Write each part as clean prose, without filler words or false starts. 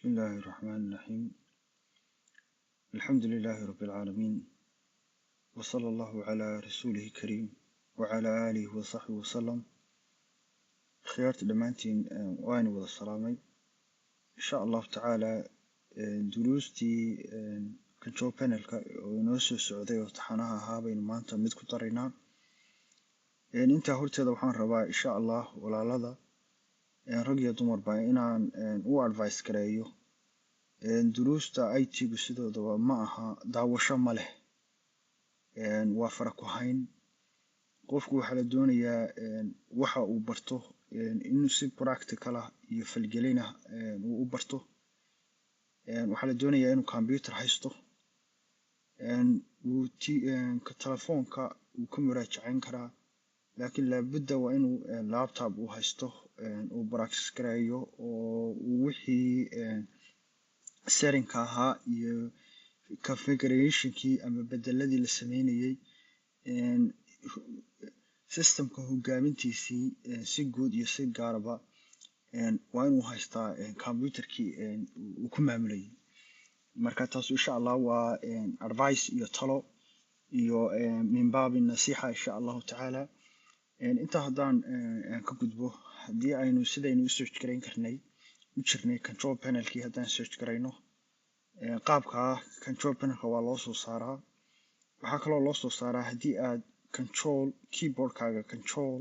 بسم الله الرحمن الرحيم، الحمد لله رب العالمين، وصلى الله على رسوله الكريم وعلى آله وصحبه وسلم. Khiyaarta dhammaantiin waana wada salaamay. Insha Allahu tacaala, duruustii control panelka oo inoo soo socday oo taxanaha ahaa baynu maanta mid ku daraynaa. Intaa horteeda waxaan rabaa, insha Allah, walaalada rag iyo dumarba inaan u advice gareeyo. Duruusta IT-gu sidoodaba ma aha daawasho, ma leh, waa fara ku hayn. Qofku waxaa la doonayaa waxa uu barto inuu si practical ah iyo falgelin ah uu u barto. Waxaa la doonayaa inuu computer haysto, uu telefoonka uu ka muraajaceyn karaa, laakiin laabudda waa inuu laptop uu haysto, uu practice gareeyo oo uu wixii settingka ahaa iyo configurationkii ama bedeladii la sameynayey, systemka hogaamintiisii si guud iyo si gaaraba, waa inuu haystaa computerkii uu ku maamulayay. Marka taas, insha Allah, waa advice iyo talo iyo min baabi nasiixa, insha Allahu tacaala. Intaa haddaan ka gudbo, haddii aynu sidaynu u search garayn karnay u jirnay control panelkii, haddaan search garayno qaabka control panelka waa loo soo saaraa. Waxaa kaloo loo soo saaraa haddii aad control keyboardkaaga control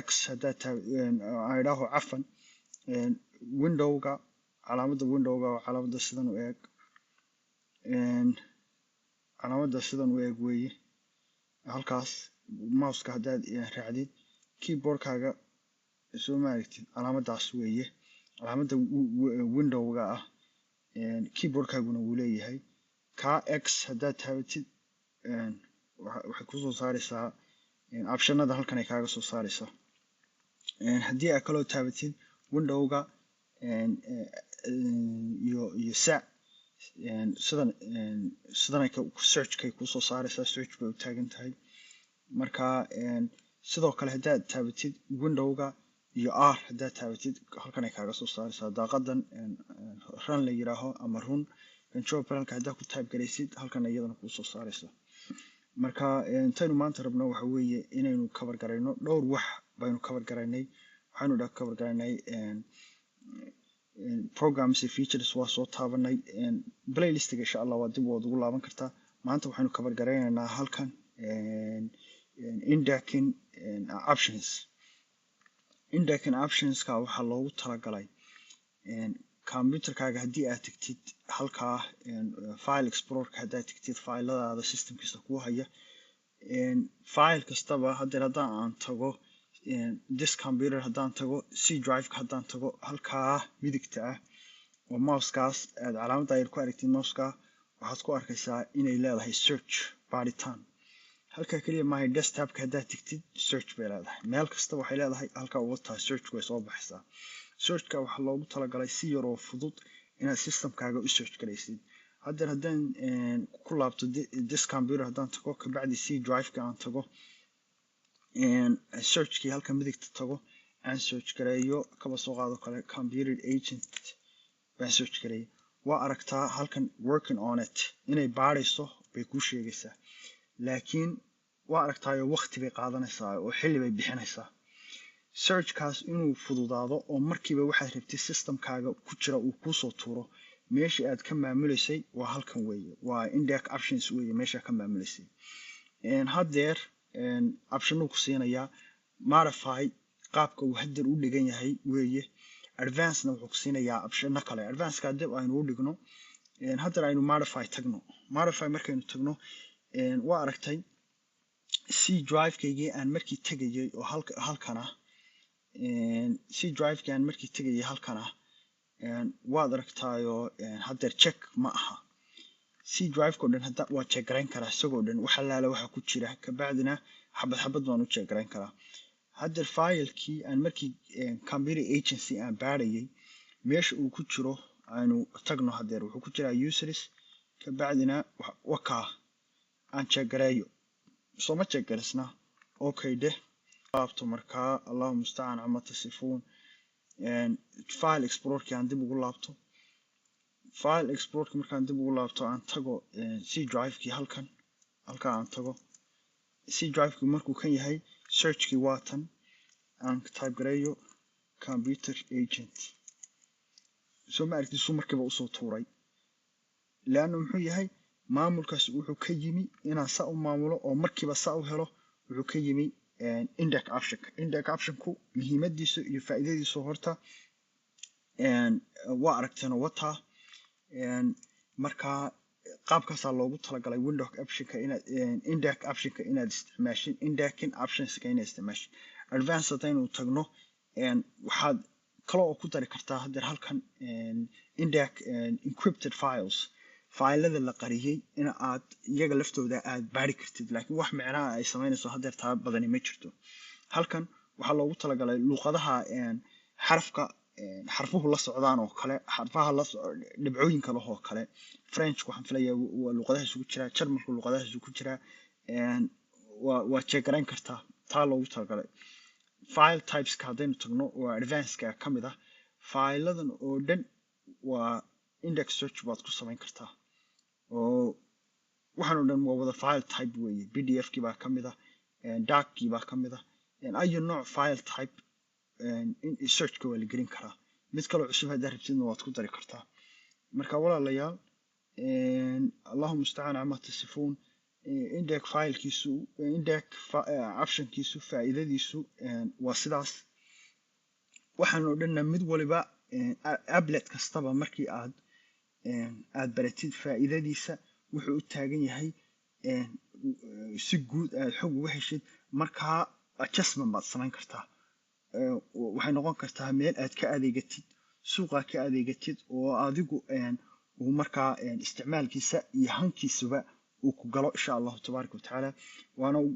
X haddaad taa, aan idhaaho, cafan, windowga, calaamadda windowga oo calaamadda sidan u eeg, calaamadda sidan u eeg weeye. Halkaas mouseka haddaad raacdid keyboardkaaga, soo ma aragtid? Calaamaddaas weeye calaamadda windowga ah, keyboardkaaguna wuu leeyahay. Ka X haddaad taabatid, waxay kusoo saareysaa optionada, halkan ay kaaga soo saareysaa. Haddii aad kaloo taabatid windowga iyo sa sidan, sidanay searchkay kusoo saareysaa, search bay u taagan tahay. Marka sidoo kale haddaad taabatid windowga iyo R haddaad taabatid, halkan ay kaaga soo saareysaa daaqadan run la yiraaho ama run control panelka. Haddaad ku type garaysid, halkan iyadana kuusoo saareysaa. Marka intaynu maanta rabno waxa weeye inaynu cover garayno dhowr wax baynu cover garaynay. Waxaynu cover garaynay programs iyo features, waa soo taabanay. Playlistiga, insha Allah, waa dib waad ugu laaban kartaa. Maanta waxaynu cover garaynaynaa halkan indexing options. Indexing optionska waxaa loogu talagalay computerkaaga haddii aad tagtid halkaa file explorerka, haddaad tagtid filadaada systemkiisa kuu haya, file kastaba haddeer haddaan aan tago this computer, haddaan tago C driveka, haddaan tago halkaa midigta ah oo mousekaas aad calaamadda yar ku aragtid, mouseka waxaad ku arkaysaa inay leedahay search, baaritaan. Halkaa keliya maahay, desktopka haddaad tagtid search bay leedahay. Meel kasta waxay leedahay halkaa uga tahay search, way soo baxaysaa. Searchka waxaa loogu talagalay si yar oo fudud inaad systemkaaga u search garaysid. Haddeer haddaan ku laabto this computer, haddaan tago kabacdi C driveka aan tago, searchkii halka midigta tago, aan search gareeyo, kaba soo qaado kale computer agent baan search gareeyay, waa aragtaa halkan "working on it" inay baadhayso bay kuu sheegaysaa. Laakiin waa aragtaayo waqti bay qaadanaysaa oo xilli bay bixinaysaa. Searchkaas inuu fududaado oo markiiba waxaad rabtay systemkaaga ku jira uu kuusoo tuuro, meeshii aad ka maamuleysay waa halkan weeye, waa index options weeye meesha ka maamuleysay. Haddeer optionuu ku siinayaa modify, qaabka uu haddeer u dhigan yahay weeye. Advancena wuxuu ku siinayaa optiono kale. Advanceka dib aynu u dhigno, haddeer aynu modify tagno. Modify markaynu tagno, waa aragtay C drive-kaygii aan markii tegayay oo halkan ah, C drive-kii aan markii tegayay halkan ah, waad aragtaayo haddeer check ma aha. C drive-ka o dhan hadda waa check garayn karaa isagoo dhan, wax allaala waxa ku jira. Kabacdina xabad xabad baan u check garayn karaa. Haddeer filekii aan markii computer agency aan baarayay meesha uu ku jiro aynu tagno. Haddeer wuxuu ku jiraa users, kabacdina wakaa aan check gareeyo. Sooma check garaysna? Okay dheh, laabto. Markaa Allahu mustacaan cama tasifuun. File explorerkii aan dib ugu laabto. File Explorerka markaan dib ugu laabto, aan tago C drive-kii halkan, halkaa aan tago C drive-kii. Markuu kan yahay, searchkii waa tan. Aan type gareeyo computer agent. Soo ma aragtid suu markiiba usoo tuuray? Leanna muxuu yahay maamulkaas? Wuxuu ka yimi inaan saa u maamulo oo markiiba saa u helo. Wuxuu ka yimi index optionka. Index optionku muhiimadiisu iyo faa'iidadiisu horta waa aragteen wataa. Marka qaabkaasaa loogu talagalay window optionka inaad index optionka inaad isticmaashin, indexing optionska inaad isticmaashin. Advance haddaynu tagno, waxaad kale oo ku dari kartaa haddeer halkan index encrypted files, faylada la qariyey, in aad iyaga laftooda aad baari kartid, laakiin wax micnaha ay samaynayso haddeer taa badani ma jirto. Halkan waxaa loogu talagalay luuqadaha xarafka xarfuhu la socdaan oo kale, xarfaha la dhibcooyinka leh oo kale. French waxaan filayaa waa luuqadaha isugu jiraa, Jarmalku luuqadaha isugu jiraa, waa check garayn kartaa. Taa loogu talagalay file typeska haddaynu tagno, waa advanceka ka mid ah. Failadan oo dhan waa index search baad ku samayn kartaa, oo waxaan oo dhan waa wada file type weeye. PDF kii baa ka mid ah, doc kii baa ka mid ah, ayo nooc file type searchka waa la gelin karaa. Mid kaloo cusub haddaa rabtidna waad ku dari kartaa. Marka walaalayaal, allahu mustacaan camaa tasifuun. Index filekiisu, index optionkiisu, faa'iidadiisu waa sidaas. Waxaan oo dhanna mid waliba, applet kastaba markii aad baratid faa'iidadiisa, wuxuu u taagan yahay, si guud aad xog uga heshid, markaa adjustment baad samayn kartaa. Waxay noqon kartaa meel aad ka adeegatid, suuqaa ka adeegatid, oo adigu uu markaa isticmaalkiisa iyo hankiisuba uu ku galo, insha Allahu tabaaraka watacaala.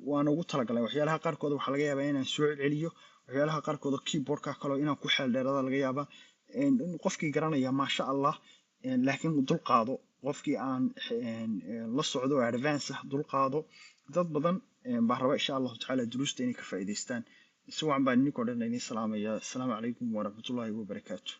Waana ugu talagalay waxyaalaha qaarkood waxaa laga yaabaa inaan soo celceliyo, waxyaalaha qaarkood oo keyboardka kaloo inaan ku xeel dheerada laga yaabaa. Qofkii garanaya, maasha Allah, laakiin dul qaado. Qofkii aan la socdo oo advance ah, dul qaado. Dad badan baa raba, insha Allahu tacaala, duruusta inay ka faa'iidaystaan. Si wacan baan idinkoo dhan idin salaamaya. Asalaamu calaykum waraxmatullaahi wabarakaatu.